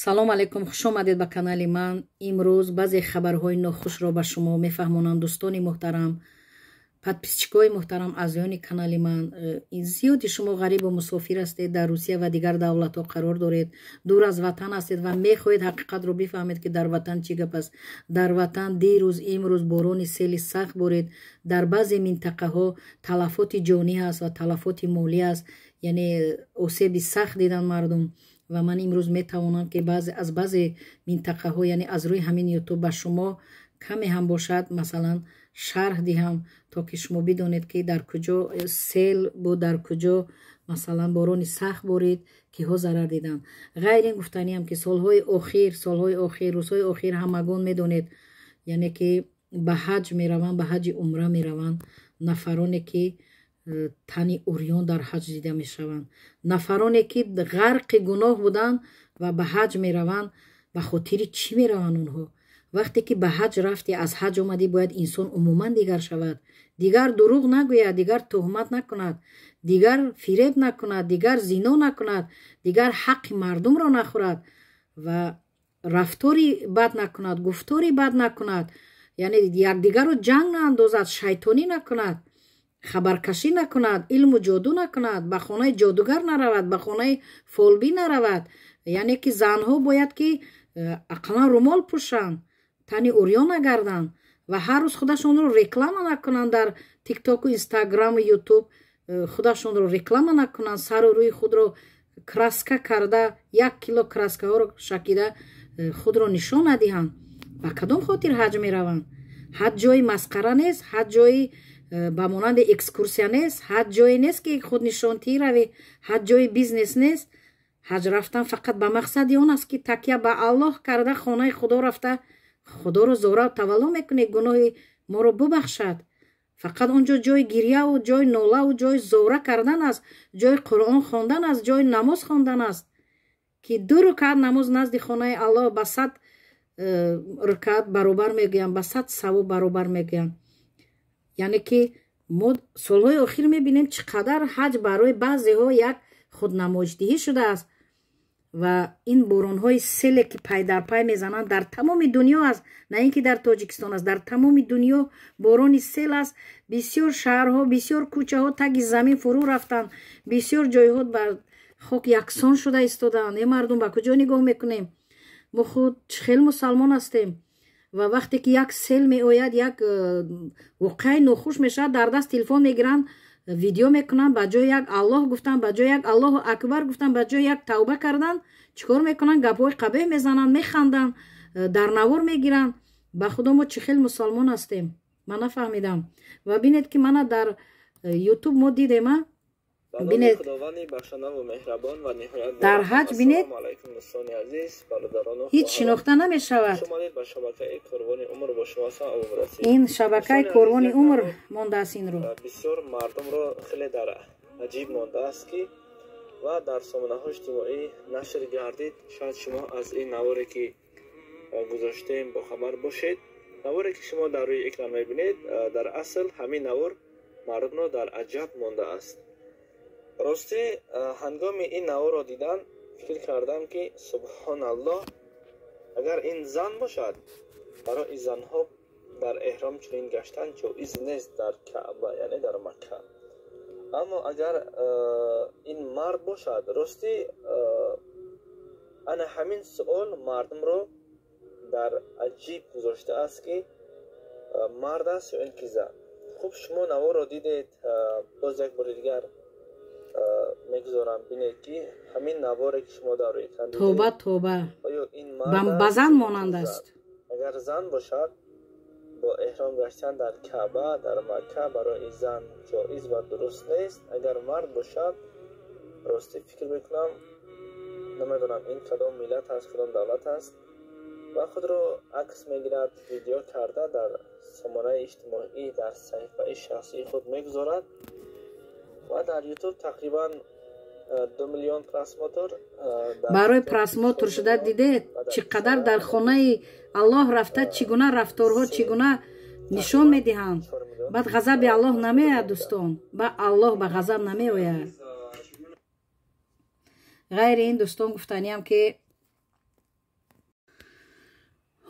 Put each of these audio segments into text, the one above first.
Салом алейкум, хуш омадед ба канали ман. Имрӯз баъзе хабарҳои нохушро ба шумо мефаҳмонам, дӯстони муҳтарам, подписчикои муҳтарам, аъзоёни канали ман. Зиёди шумо ғарибу мусофир ҳастед, дар Русия ва дигар давлатҳо қарор доред, дур аз ватан ҳастед ва мехоҳед ҳақиқатро бифаҳмед, ки дар ватан чӣ гап аст. Дар ватан дирӯз, имрӯз борони сели сахт боред. Дар баъзе минтақаҳо талафоти ҷонӣ ҳаст ва талафоти молӣ аст, яъне осеби сахт дидан мардум. Ва ман имрӯз метавонам, ки аз баъзе минтақаҳо, яъне аз рӯи ҳамин Ютуб, ба шумо каме ҳам бошад, масалан, шарҳ диҳам, то ки шумо бидонед, ки дар куҷо сел буд, дар куҷо, масалан, борони сахт борид, киҳо зарар диданд. Ғайр ин, гуфтаниам, ки солҳои охир, рӯзҳои охир ҳамагон медонед, яъне ки ба ҳаҷ мераванд, ба ҳаҷи умра мераванд нафароне, ки тани урён дар ҳаҷ дида мешаванд, нафароне, ки ғарқи гуноҳ буданд ва ба ҳаҷ мераванд. Ба хотири чӣ мераванд онҳо? Вақте ки ба ҳаҷ рафтӣ, аз ҳаҷ омадӣ, бояд инсон умуман дигар шавад, дигар дурӯғ нагӯяд, дигар туҳмат накунад, дигар фиреб накунад, дигар зино накунад, дигар ҳаққи мардумро нахӯрад ва рафтори бад накунад, гуфтори бад накунад, яъне якдигарро ҷанг наандозад, шайтонӣ накунад, хабаркашӣ накунад, илму ҷоду накунад, ба хонаи ҷодугар наравад, ба хонаи фолбӣ наравад. Яъне ки занҳо бояд ки ақаллан румол пӯшанд, тани урён нагарданд ва ҳар рӯз худашонро реклама накунанд дар Тиктоку, Инстаграму, Ютуб, худашонро реклама накунанд, сару рӯи худро краска карда, 1 кило краскаҳоро шакида, худро нишон надиҳанд. Ба кадом хотир ҳаҷ мераванд? Ҳаҷ ҷои масқара нест, ҳаҷ ҷои ба монанди экскурсия нест, ҳаҷ ҷое нест, ки худнишонтӣ равӣ, ҳаҷ ҷои бизнес нест. Ҳаҷ рафтан фақат ба мақсади он аст, ки такя ба Аллоҳ карда, хонаи Худо рафта, Худоро зора тавалло мекунӣ, гуноҳи моро бубахшад. Фақат он ҷо ҷои гирьяву ҷои нолаву ҷои зора кардан аст, ҷои Қуръон хондан аст, ҷои намоз хондан аст, ки ду рукаат намоз назди хонаи Аллоҳ ба 100 рукаат баробар мегӯянд, ба 100 савоб баробар мегӯянд. Яъне ки мо солҳои охир мебинем, чӣ қадар ҳаҷ барои баъзеҳо як худнамоишдиҳӣ шудааст. Ва ин боронҳои селе, ки пайдарпай мезананд, дар тамоми дунё аст, на ин ки дар Тоҷикистон аст, дар тамоми дунё борони сел аст. Бисёр шаҳрҳо, бисёр кӯчаҳо таги замин фурӯ рафтанд, бисёр ҷойҳо ба хок яксон шуда истодаанд. Е мардум, ба куҷо нигоҳ мекунем? Мо худ хел мусалмон ҳастем ва вақте ки як сел меояд, як воқеаи нохуш мешавад, дар даст телефон мегиранд, видео мекунанд. Ба ҷои як Аллоҳ гуфтан, ба ҷои як Аллоҳу акбар гуфтан, ба ҷои як тавба кардан, чӣ кор мекунанд? Гапҳои қабеҳ мезананд, механданд, дар навор мегиранд. Ба Худо, мо чӣ хел мусалмон ҳастем, ман нафаҳмидам. Ва бинед, ки мана дар Ютуб мо дидема. Бинед, дар ҳаҷ, бинед, ҳеҷ шинохта намешавад. Ин шабакаи Корвони умр мондааст инро. Бисёр мардумро хеле дар аҷиб мондааст, ки ва дар сомонаҳои иҷтимоӣ нашр гардид. Шояд шумо аз ин наворе, ки гузоштем, бохабар бошед. Наворе, ки шумо дар рӯи экран мебинед, дар асл ҳамин навор мардумро дар аҷаб мондааст. Ростӣ, ҳангоми ин наворро дидан фикр кардам, ки субҳоналлоҳ, агар ин зан бошад, барои занҳо дар эҳром чунин гаштан ҷоиз нест дар Каъба, яъне дар Макка. Аммо агар ин мард бошад, ростӣ, ана ҳамин суол мардумро дар аҷиб гузоштааст, ки мард аст ё ин ки зан. Хуб, шумо наворро дидед. Боз як бори дигар мегузорам, бинед, ки ҳамин наворе, ки шумо дар рӯи экран дидед, Тоба, тоба! Оё ин мард ба зан монанд аст? Агар зан бошад, бо эҳром гаштан дар Каъба, дар Макка барои зан ҷоиз ва дуруст нест. Агар мард бошад, ростӣ, фикр мекунам, намедонам, ин кадом миллат аст, кадом давлат аст ва худро акс мегирад, видео карда, дар сомонаи иҷтимоӣ, дар саҳифаи шахсии худ мегузорад ва дар Ютуб тақрибан 2 миллион просмотр. Барои просмотр шуда, дидед, чӣ қадар дар хонаи Аллоҳ рафта, чӣ гуна рафторҳо, чӣ гуна нишон медиҳанд. Баъд ғазаби Аллоҳ намеояд, дӯстон? Ба Аллоҳ ба ғазаб намеояд? Ғайри ин, дӯстон, гуфтаниам, ки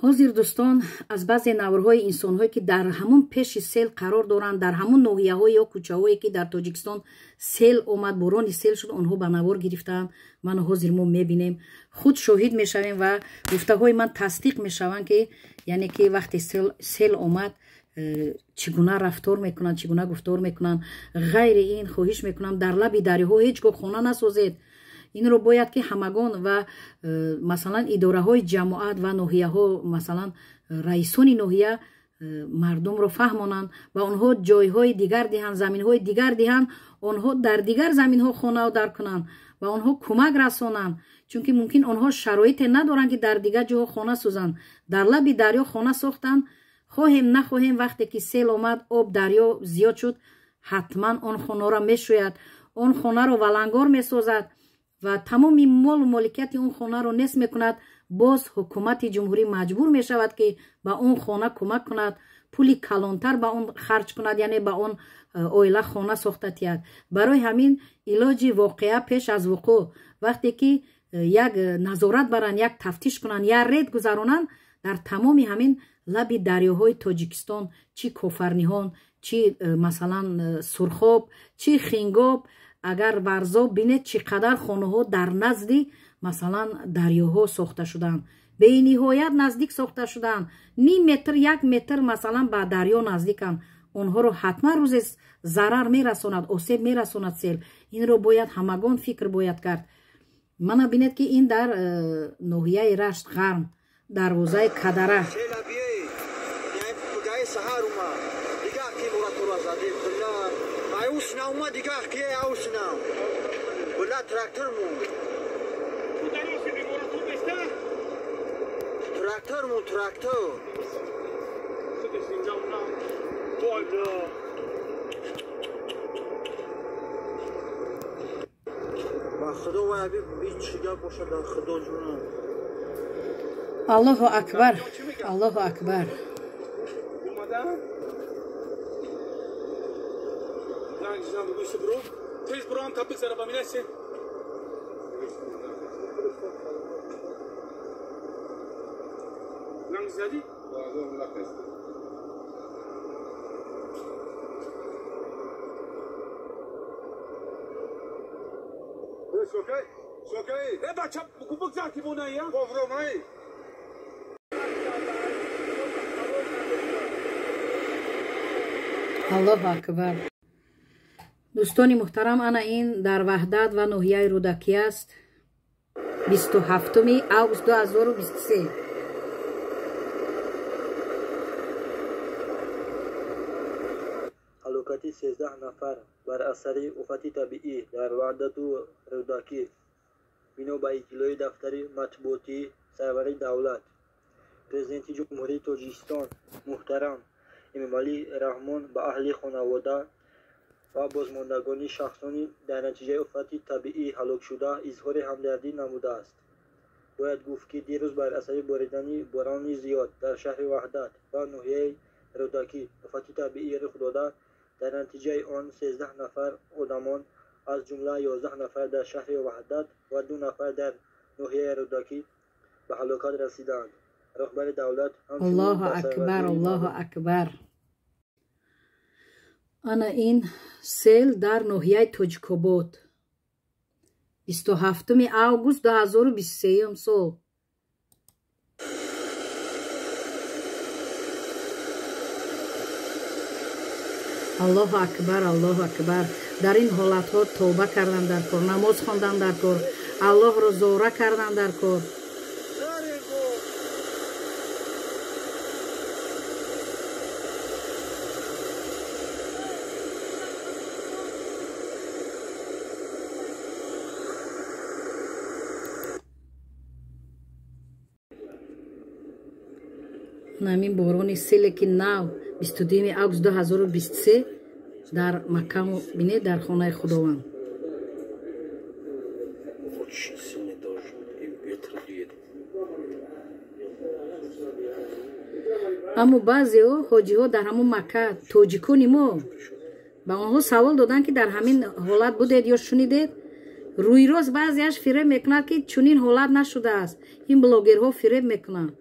Ҳозир дӯстон, аз баъзе наврҳои инсонҳое ки дар ҳамун пеши сел қарор доранд, дар ҳамун ноҳияҳо ё кӯчаҳое ки дар Тоҷикистон сел омад, борони сел шуд, онҳо ба навор гирифтаанд. Ман ҳозир мо мебинем, худ шоҳид мешавем ва гуфтаҳои ман тасдиқ мешаванд, ки яъне ки вақте сел омад чӣ гуна рафтор мекунанд, чӣ гуна гуфтор мекунанд. Ғайри ин хоҳиш мекунам, дар лаби дарёҳо ҳеҷ гоҳ хона насозед. Инро бояд ки ҳамагон ва масалан идораҳои ҷамоат ва ноҳияҳо, масалан раисони ноҳия мардумро фаҳмонанд ва онҳо ҷойҳои дигар диҳанд, заминҳои дигар диҳанд, онҳо дар дигар заминҳо хона дар кунанд ва онҳо кӯмак расонанд. Чунки мумкин онҳо шароите надоранд, ки дар дигар ҷоҳо хона созанд. Дар лаби дарё хона сохтанд, хоҳем нахоҳем, вақте ки сел омад, об дарё зиёд шуд, ҳатман он хонаро мешӯяд, он хонаро валангор месозад ва тамоми молу моликияти он хонаро нест мекунад. Боз ҳукумати ҷумҳурӣ маҷбур мешавад, ки ба он хона кӯмак кунад, пули калонтар ба он харҷ кунад, яъне ба он оила хона сохта тиҳад. Барои ҳамин илоҷи воқеа пеш аз вуқӯъ, вақте ки як назорат баранд, як тафтиш кунанд, як рейд гузаронанд дар тамоми ҳамин лаби дарёҳои Тоҷикистон, чӣ Кофарниҳон, чӣ масалан Сурхоб, чӣ Хингоб, агар Варзоб бинед, чӣ қадар хонаҳо дар назди масалан дарёҳо сохта шуданд, бениҳоят наздик сохта шуданд, ним метр, як метр масалан ба дарё наздиканд. Онҳоро ҳатман рӯзе зарар мерасонад, осеб мерасонад сел. Инро бояд ҳамагон фикр бояд кард. Мана бинед, ки ин дар ноҳияи Рашт Ғарм, дарвозаи Кадара. Аллоҳу акбар, Аллоҳу акбар. Аллоҳу акбар. Дӯстони муҳтарам, ана ин дар Ваҳдат ва ноҳияи Рӯдакӣ аст, 27 август 2023. Ҳалокати 13 нафар бар асари офати табиӣ дар Ваҳдату Рӯдакӣ бино ба иттилои дафтари матбуотии сарвари давлат, Президенти Ҷумҳурии Тоҷикистон муҳтарам Эмомалӣ Раҳмон ба аҳли хонавода ва бозмондагони шахсони дар натиҷаи офати табиӣ ҳалокшуда изҳори ҳамдардӣ намудааст. Бояд гуфт, ки дирӯз бар асари боридани борони зиёд дар шаҳри Ваҳдат ва ноҳияи Рӯдакӣ офати табиӣ рух дода, дар натиҷаи он 13 нафар одамон, аз ҷумла 11 нафар дар шаҳри Ваҳдат ва 2 нафар дар ноҳияи Рӯдакӣ ба ҳалокат расиданд. Роҳбари давлат Аллоҳу акбар, Аллоҳу акбар. Ана ин сел дар ноҳияи Тоҷикобод, 27 август 2023 сол. Аллоҳу акбар, Аллоҳу акбар. Дар ин ҳолатҳо тавба кардан дар кор, намоз хондан дар кор, Аллоҳро зора кардан дар кор. Ҳамин борони селе ки нав 22 август 2023 дар Маккаму бинед, дар хонаи Худованд. Аммо баъзеҳо ҳоҷиҳо дар ҳамон Макка, тоҷикони мо, ба онҳо савол доданд, ки дар ҳамин ҳолат будед ё шунидед. Рӯйрост баъзеаш фиреб мекунад, ки чунин ҳолат нашудааст. Ин блогерҳо фиреб мекунанд.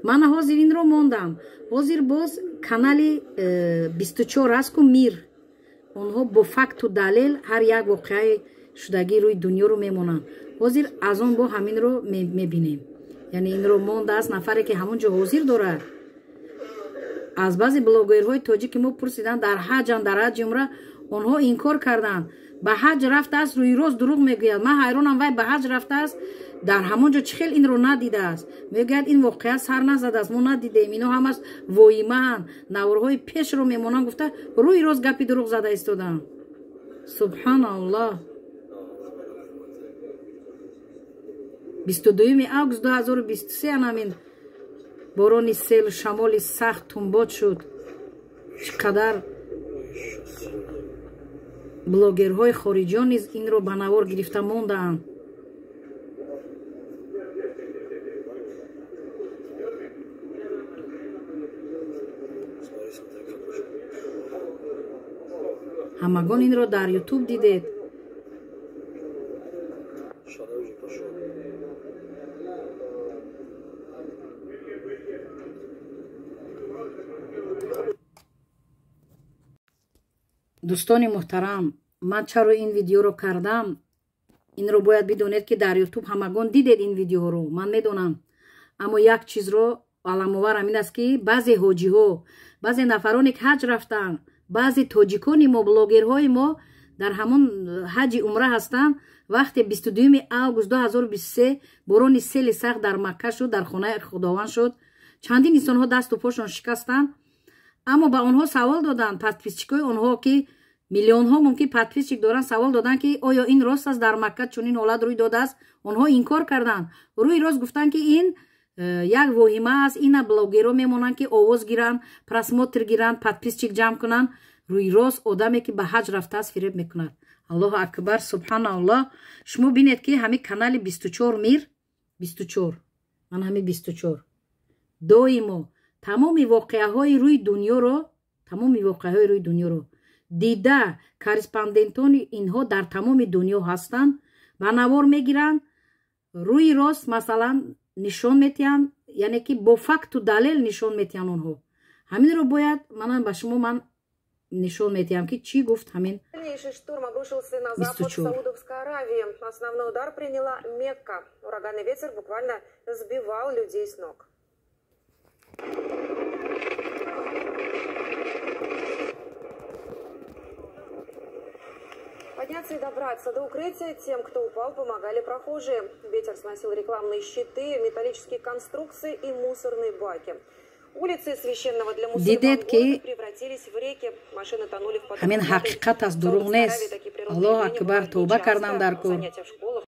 Мана ҳозир инро мондам. Ҳозир боз канали 24 аст ку Мир. Онҳо бо факту далел ҳар як воқеаи шудагии рӯи дунёро мемонанд. Ҳозир аз он бо ҳаминро мебинем. Яъне инро мондааст нафаре ки ҳамон ҷо ҳозир дорад. Аз баъзе блогерҳои тоҷики мо пурсиданд, дар ҳаҷанд, дар ҳаҷи умра, онҳо инкор карданд. Ба ҳаҷ рафтааст, рӯи рост дурӯғ мегӯяд. Ман ҳайронам, вай ба ҳаҷ рафтааст, дар ҳамон ҷо чӣ хел инро надидааст? Мегӯяд ин воқеа сар назадааст, мо надидем, ино ҳамаш воимаанд, наворҳои пешро мемонанд, гуфта рӯи рост гапи дурӯғ зада истоданд. Субҳаналлоҳ. 22 август 2023 анамин борони сел, шамоли сахт тунбод шуд. Чӣ қадар блогерҳои хориҷиён низ инро ба навор гирифта мондаанд. Ҳамагон инро дар Ютуб дидед. Дӯстони муҳтарам, ман чаро ин видеоро кардам? Инро бояд бидонед, ки дар Ютуб ҳамагон дидед ин видеоро, ман медонам. Аммо як чизро аламовар ҳамин аст, ки баъзе ҳоҷиҳо, баъзе нафароне ки ҳаҷ рафтанд, баъзе тоҷикони мо, блогерҳои мо дар ҳамон ҳаҷи умра ҳастанд. Вақте 22 август 2023 борони сели сахт дар Макка шуд, дар хонаи Худованд шуд, чандин инсонҳо дасту пошон шикастанд. Аммо ба онҳо савол доданд, подписчикои онҳо ки миллионҳо мумкин подписчик доранд, савол доданд, ки оё ин рост аст, дар Макка чунин ҳолат рӯй додааст? Онҳо инкор карданд. Рӯи рост гуфтанд, ки ин як воҳима аст, ина блогерҳо мемонанд, ки овоз гиранд, просмотр гиранд, подписчик ҷамъ кунанд. Рӯи рост одаме ки ба ҳаҷ рафтааст фиреб мекунад. Аллоҳу акбар, субҳаналлоҳ. Шумо бинед, ки ҳамин канали 24 Мир, 24, ман ҳамин 24 доимо тамоми воқеаҳои рӯи дунёро, тамоми воқеаҳои рӯи дунёро дида, корреспондентони инҳо дар тамоми дунё ҳастанд, ба навор мегиранд, рӯи рост масалан нишон метиҳанд, яъне ки бо факту далел нишон метиҳанд онҳо. Ҳаминро бояд манам ба шумо ман нишон метиҳам, ки чӣ гуфт ҳамин. Шторм обрушился на запад Саудовской Аравии. Основной удар приняла Мекка. Ураганный ветер буквально сбивал людей с ног. Подняться и добраться до укрытия тем, кто упал, помогали прохожие. Ветер сносил рекламные щиты, металлические конструкции и мусорные баки. Улицы священного для мусульман города превратились в реки. Машины тонули в потоках. Ҳамин ҳақиқат аст, дурӯғ нест. Аллоҳу акбар, тавба кардан дар кор. Занятия в школах.